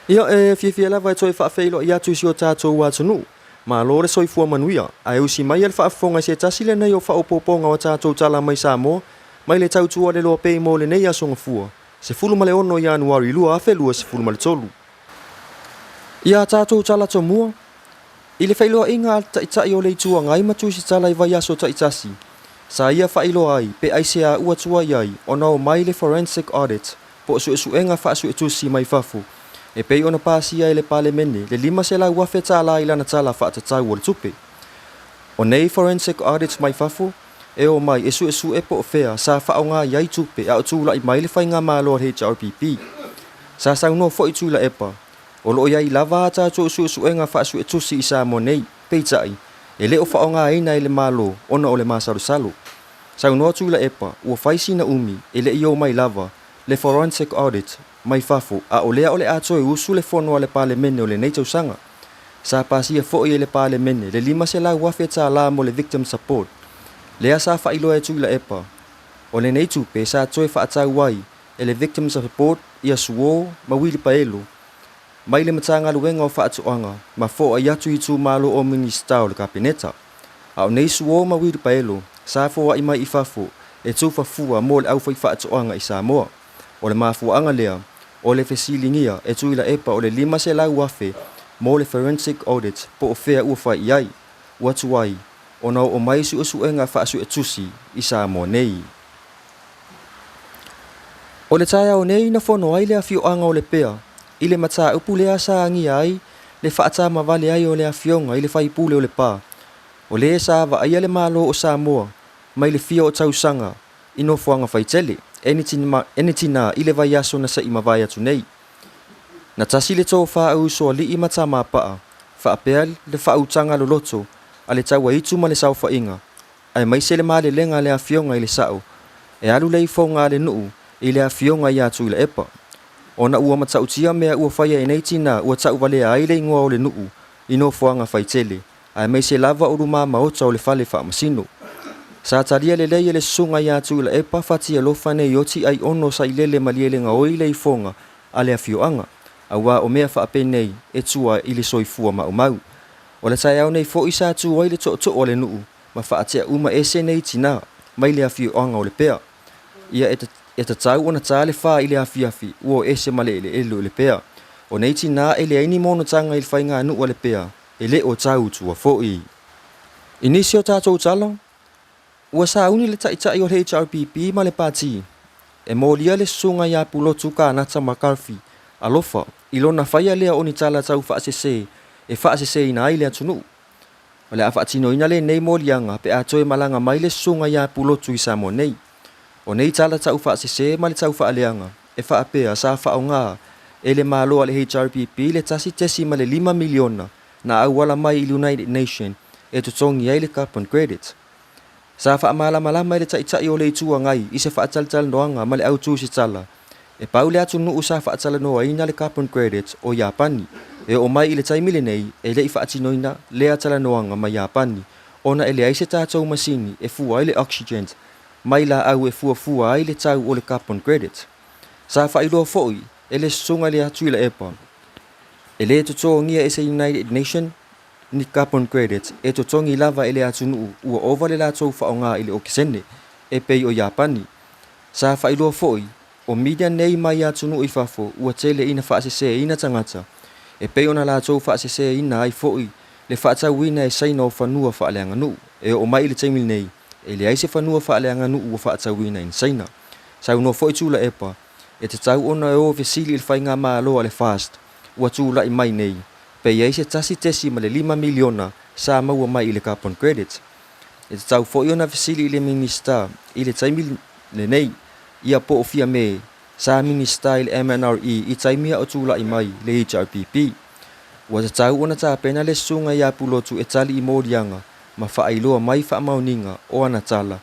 Ia, e fiafia lava e toe faafeiloai atu i si o tatou atunuu. Malo le soifua manuia, ae usi mai le faafofoga i se tasi lenei o faaopoopoga o a tatou tala mai Samoa, mai le tautua le loa pei mo lenei aso Gafua, 16 Ianuari 2023. Ia tatou tala tomua, i le feiloaiga a le Taitai o le Itu Agai ma Tusitala i vaiaso taitasi, sa ia faailoa ai pe aisea ua tuai ai ona omai le forensic audit po o suesuega faasuetusi mai fafo e pei ona pasia e le Palemene le $500,000 i lana Tala Faatatau o le Tupe. O nei forensic audits mai fafo, e omai e suesue po o fea sa faaaoga i ai tupe a o tulai mai le faigamalo a le HRPP. Sa saunoa foi Tuilaepa, o lo o i ai lava a tatou suesuega faasuetusi i Samoa nei, peitai, e le o faaaogaina e le Malo ona o le masalosalo. Saunoa Tuilaepa, ua fai sina umi e le i omai lava le forensic audit mai fafo a o lea o le a toe usu le fono a le Palemene o lenei tausaga. Sa pasia foi e le Palemene le $500,000 mo le Victim Support, lea sa faailoa e Tuilaepa, o lenei tupe sa toe faatau ai e le Victim Support ia suo ma uilipaelo mai le Matagaluega o Faatoaga ma foai atu i itumalo o Minisita o le Kapeneta. A o nei suo ma uilipaelo sa foai mai i fafo e tufa fua mo le aufaifaatoaga i Samoa. O le mafuaaga lea o le fesiligia e Tuilaepa o le 500,000 mo le forensic audit po o fea ua fai i ai, ua tuai ona oo mai suesuega faasuetusi i Samoa nei. O le taeao nei na fono ai le afioaga o Lepea i le mataupu lea sa agia ai le faatamavale ai o le afioga i le faipule o Lepa, o le sa vaaia le Malo o Samoa mai le fia o tausaga i nofoaga faitele e ni tinā i le vaiaso na se'i mavae atu nei. Na tasi le tofa a usoalii ma tamapaa, faapea le faautaga loloto a le tauaitu ma le saofaiga, aemaise le malelega a le afioga i le sa'o e alu le ifoga a le nuu i le afioga iā Tuilaepa. Ona ua matautia mea ua faia e nei tinā ua tauvalea ai le igoa o le nuu i nofoaga faitele, aemaise lava o lumā maota o le fale faamasino. Sa talia lelei e le susuga iā Tuilaepa Fatialofa Neioti Aiono Sailele Malielegaoi le ifoga a le afioaga, auā o mea faapenei e tua i le soifua maumau. O le taeao nei foi sa tu ai le tootoo a le nuu ma faatea uma ese nei tinā mai le afioaga o Lepea. Ia e tatau ona tā le 4 i le afiafi ua o ese ma le eleele o Lepea. O nei tinā e leai ni monotaga i le faiganuu a Lepea, e le o tautua foi. I nisi o tatou tala, ua sauni le Taitai o le HRPP ma le Pati e molia le susuga iā Pulotu Kanata McCarthy alofa i lona faia lea o ni tala tau faasese e faaseseina ai le atunuu. O le a faatinoina lenei moliaga pe a toe malaga mai le susuga iā Pulotu i Samoa nei. O nei tala tau faasese ma le tau faaleaga e faapea sa faaaoga e le Malo a le HRPP le 1.5 miliona na auala mai i le United Nation e totogi ai le carbon credit. Sa faamalamalama e le Taitai o le Itu Agai i se faatalatalanoaga ma le au tusitala, e pau le atunuu sa faatalanoaina le carbon credit o Iapani. E oo mai i le taimi lenei e le i faatinoina lea talanoaga ma Iapani ona e leai se tatou masini e fua ai le oxygen mai laau e fuafua ai le tau o le carbon credit. Sa faailoa foi e le susuga i le Tuilaepa, e le totogia e se United Nation ni carbon credit e totogi lava e le atunuu ua ova le latou faaaoga i le okesene, e pei o Iapani. Sa faailoa foi, o media nei mai atunuu i fafo ua tele ina faaseseina tagata, e pei ona latou faaseseina ai foi le faatauina e Saina o fanua faaleaganuu. E oo mai i le taimi lenei, e leai se fanua faaleaganuu ua faatauina e ni Saina. Saunoa foi Tuilaepa, e tatau ona e o fesili i le faigamalo a le FAST ua tulai mai nei, pe i ai se 1.5 miliona sa maua mai i le carbon credit. E tatau foi ona fesili i le Minisita i le taimi lenei, ia po o fia me sa Minisita i le MNRE i taimi a o tulai mai le HRPP. Ua tatau ona tapena le susuga iā Pulotu e tali i moliaga ma faailoa mai faamaoniga o ana tala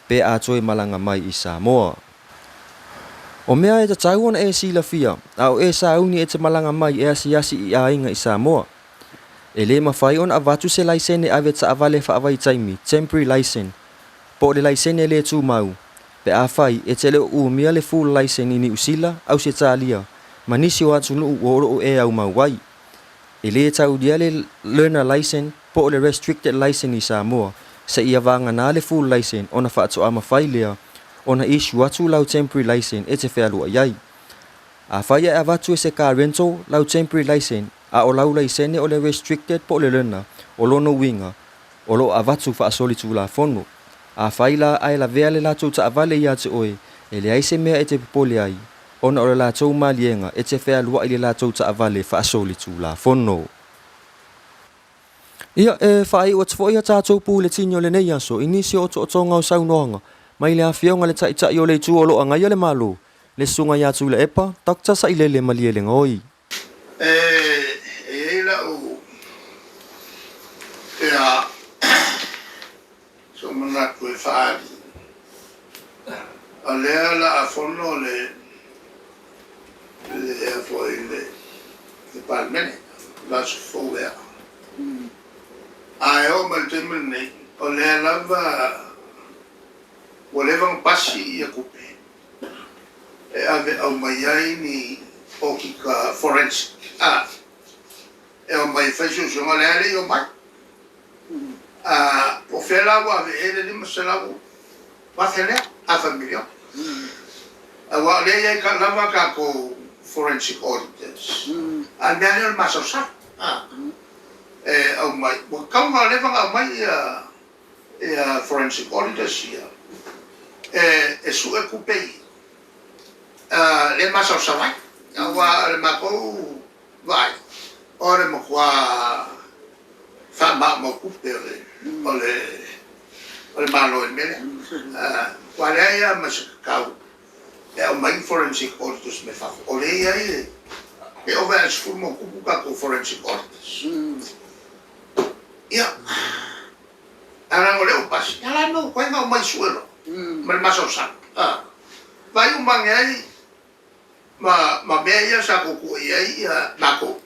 pe a toe malaga mai i Samoa. O mea e tatau ona e silafia, a o e sauni e te malaga mai e asiasi i aiga i Samoa. E le mafai ona avatu se laisene ave taavale faavaitaimi, temporary licence, po o le laisene le tumau, pe afai e te le o umia le full licence i Niu Sila, Ausetalia, ma nisi o atunuu o lo o e aumau ai. E lē taulia le learner licence po o le restricted licence i Samoa, seia vagana le full licence ona faatoa mafai lea ona issue atu lau temporary licence e te fealuai ai. Afai ae avatu e se car rental lau temporary licence a o lau laisene o le restricted po o le learner, o lona uiga, o lo o avatu faasolitulafono. Afai la ae lavea le latou taavale ia te oe, e leai se mea e te popole ai, ona o le latou maliega e te fealuai i le latou taavale faasolitulafono. Ia, e faaiu atu foi a tatou puletini o lenei aso i nisi o otootoga o saunoaga mai le Afioga i le Taitai o le Itu o lo o agaia le Malo, le Susuga ia Tuilaepa, Doctor Sailele Malielegaoi. E i ai lau ia sou manatu e faaali, o lea o le a fono le le foi le le Palemene le aso fou ea. Ae oo mai le taimi lenei, o lea lava ua leva ona pasi ia tupe e ave aumai ai ni okika forensic a e omai e fai suesuega lea e le i omai. A po o fea la ua ave i ai le $500,000 lea, afa miliona. Aua o lea e i ai lava tatou forensic auditors, a o le mea lea o le masalosalo a e aumai, ua tatau ona leva ona aumai ia forensic auditors ia e sue tupe ia lea e masalosalo ai. Aua o le matou vaai, o le matua faamaumau tupe o le o le o le Malo i le mea lea. Matua leai lava ma se tatau e aumai ni forensic auditors mai fafo. O lea e i ai e ova i le 10 ma ona tupu tatou forensic auditors. Ia, ae leaga o lea ua pasi, ia la ua mafai ona aumai sue loa ma le masalosalo. Vaai uma ane ai ma ma mea ia sa tuutuu i ai ia matou,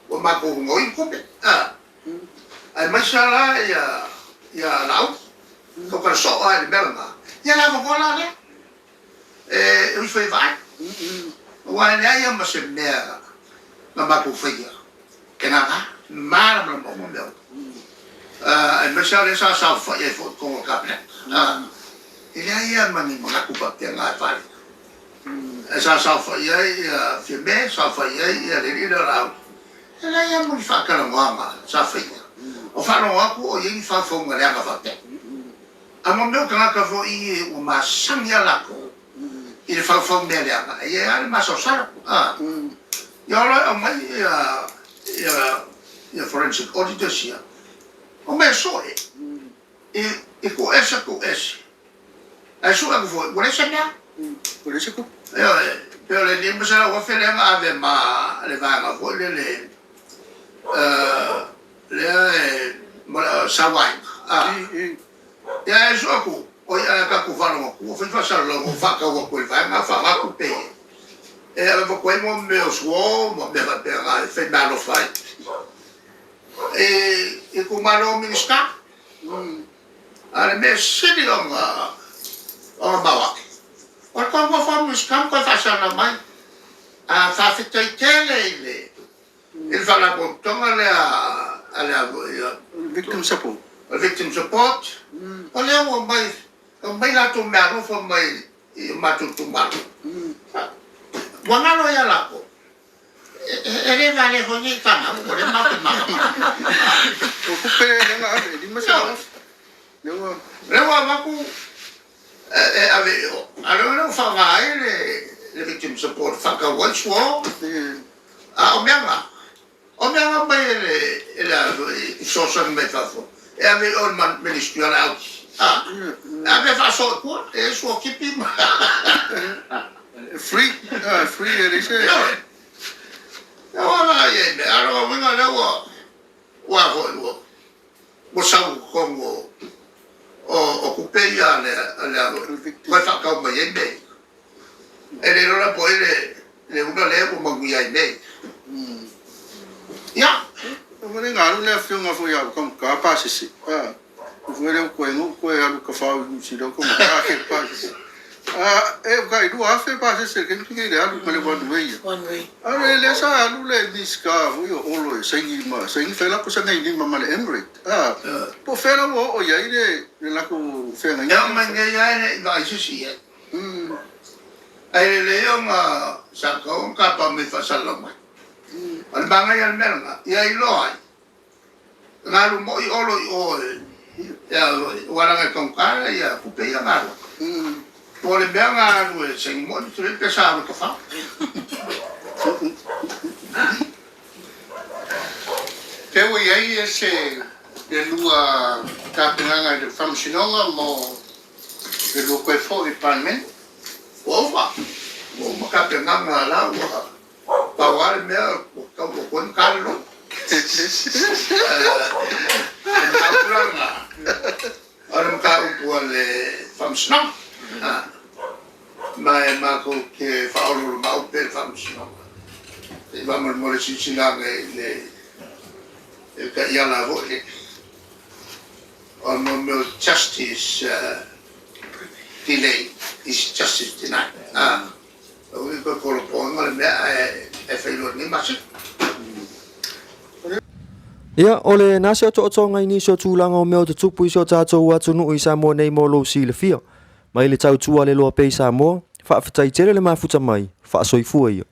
ua matou gaoi tupe, aemaise lava la ia ia Laauli, tautala soo lava i le mea lena, ia le avanoa la lea e ifo e vaai, aua e leai lava ma se mea na matou faia e nana, malamalama uma mea uma. Aemaise lava o lea sa saofai ai foi i totonu o le Kapeneta. E leai lava ma ni manatu faapena e faaali. Ae sa saofai ai ia Fiame, saofai ai ia le alii lea o Laauli. E leai lava ma ni faatalanoaga sa faia. O faalogo atu o i ai ni faufauga leaga faapea. A ma mea o tagata foi ia ua masani lava latou i le faufau mea leaga, e i ai lava le masalosalo. Ia o la e aumai ia forensic auditors ia, omai e sue i tuuese tuuese, ae sue atu foi ua leai se mea. Ua leai se tupe. Ioe, pei o le $500,000 lea na ave ma le vaega foi lele lea e sauaina. Ia ae sue atu, oi ae tatou faalogo atu ua fai faasalalauga ua faatau atu e le vaega faaaoga tupe e avatu ai mo mea o suo ma mea faapena e fai meaalofa ai i itumalo o Minisita. A o le mea sili ona maoae, o le tou nofo a Minisita ma toe faasalalau mai. A faafetai tele i le i le faalapotopotoga lea a le Victim Support. Victim Support, o lea ua aumai, aumai latou meaalofa mai i o matou itumalo. Ua galo ia latou, e le valea foi nei fanau, o lea matou te malamalama. O tupe lea na ave, e $500,000. Lea ua... Lea ua avatu e ave i o, a o lea ua faaaoga ai le Victim Support e faatau ai suo. A o mea na, o mea na aumai e le e le i fesoasoani mai fafo, e ave i o i le Ministry a le Audi. A, e ave e faasoa i tua, e i ai suakipi ma Free, free e leai se... Ioe. E o la i ai mea, a o lona uiga lea ua ua foi ua ua sau i totonu o o o tupe ia a le a le toe faatau mai ai mea ia. E le iloa la po o ai le ula lea ua manuia ai nei. Ia. Ua le galu le afioga foi ia taugata pasese. A, foi lea ua toe, ua toe alu tafao i Niu Sila ua taugata ke pasese. E ukai 2000 pasese le taimi lenei i le alu ma le one way ia. One way. A o lea sa alu le Minisita foi o Olo e saini ma saini fai latou saga-i-lima ma le Emirate. A, po o fea la ua oo i ai le le latou feagaiga E oo mai nei lava e le i vaai se isi i ai. Ae lelei ona sa tatau ona tapa mai faasalalau mai. O le manaia o le mea lena, ia iloa ai, na alu moi Olo i o e aua leaga e taugata ia tupe ia na alu ai. Po o le mea na alu e saini moi le pe sa alu e tafao. Pe ua i ai e se le lua tapenaga i le Faamasinoga mo le lua toe foi i le Palemene? Ua uma, ua uma tapenaga la ua pau lava le mea ua tatau ua toe ni tala loa. O le mataupu la lena, o le mataupu a le Faamasinoga. Ma e matou te faaoloolomaau pea i le Faamasinoga. Se i faamolemole silasila ane i le taiala foi lea o le mea o justice delay is justice denied. Aua ne i toe tolopoina le mea ae fai loa i lenei masina. Ia, o lena se otootoga i nisi o tulaga o mea o tutupu i si o tatou atunuu i Samoa nei mo lou silafia. Mai le tautua le loa pea i Samoa, faafetai tele le mafuta mai, faasoifua ia.